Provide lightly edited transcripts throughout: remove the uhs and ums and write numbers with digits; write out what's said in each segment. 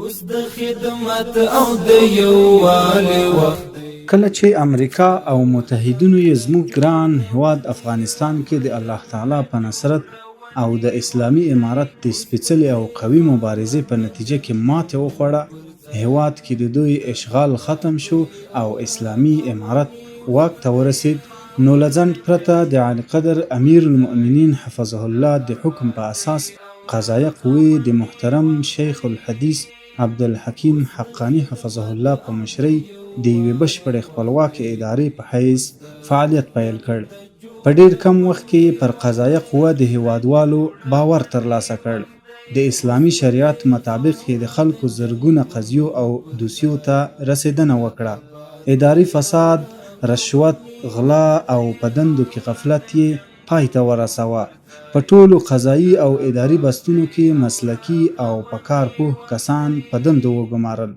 اوس د خدمت او د یووالي وخت دی. کله چې امریکا او متحدینو یې زموږ ګران هیواد افغانستان کې د الله تعالی په نصرت او د اسلامي امارت د سپیڅلې او قوي مبارزې په نتیجه کې ماتې وخوړه، هیواد کې د دوی اشغال ختم شو او اسلامي امارت واک ته ورسید، نو له ځنډ پرته د عالیقدر امیرالمؤمنین حفظه الله د حکم په اساس قضایه قوې د محترم شیخ الحدیث عبدالحکیم حقاني حفظه الله په مشرۍ د یوې بشپړې خپلواکې ادارې په حیث فعالیت پیل کړ. په ډېر کم وخت کې یې پر قضایه قوه د هېوادوالو باور ترلاسه کړ. د اسلامي شریعت مطابق یې د خلکو زرګونه قضیو او دوسیو ته رسېدنه وکړه. اداري فساد، رشوت، غلا او په دندو کې غفلت یې پای ته ورسوه. په ټولو قضايي او اداري بستونو کې مسلکي او په کار پوه کسان په دندو وګمارل.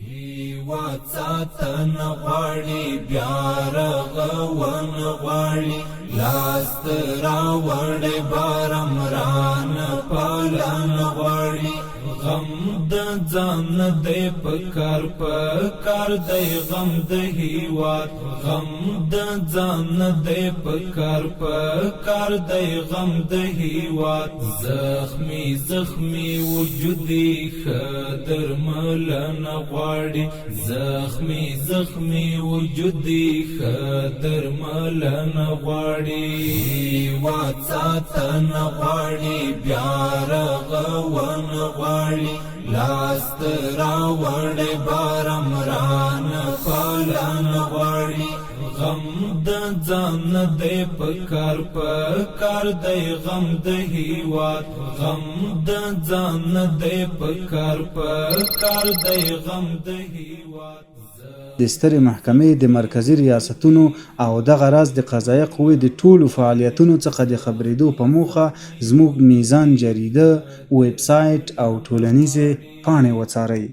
هیواد ساتنه غواړي بیا رغونه غواړي لاس ته راوړی بارم رانه پالنه غواړي غم د ځان نه دی پکار پکار دی غم د هیواد غم د ځان نه دی پکار پکار دی غم د هیواد زخمی زخمی وجود ښه درملنه غواړي زخمی زخمی وجود ښه درملنه غواړي هیواد ساتنه غواړي بیا رغونه غواړي لاس ته راوړی بارم رانه پالنه غواړي غم د ځان نه دی پکار پکار دی غم د هیواد غم د ځان نه دی پکار پکار دی غم د هیواد. د سترې محکمې د مرکزي ریاستونو او دغه راز د قضایه قوې د ټولو فعالیتونو څخه د خبرېدو په موخه زموږ میزان جریده، ویب سایټ او ټولنیزې پاڼې وڅارئ.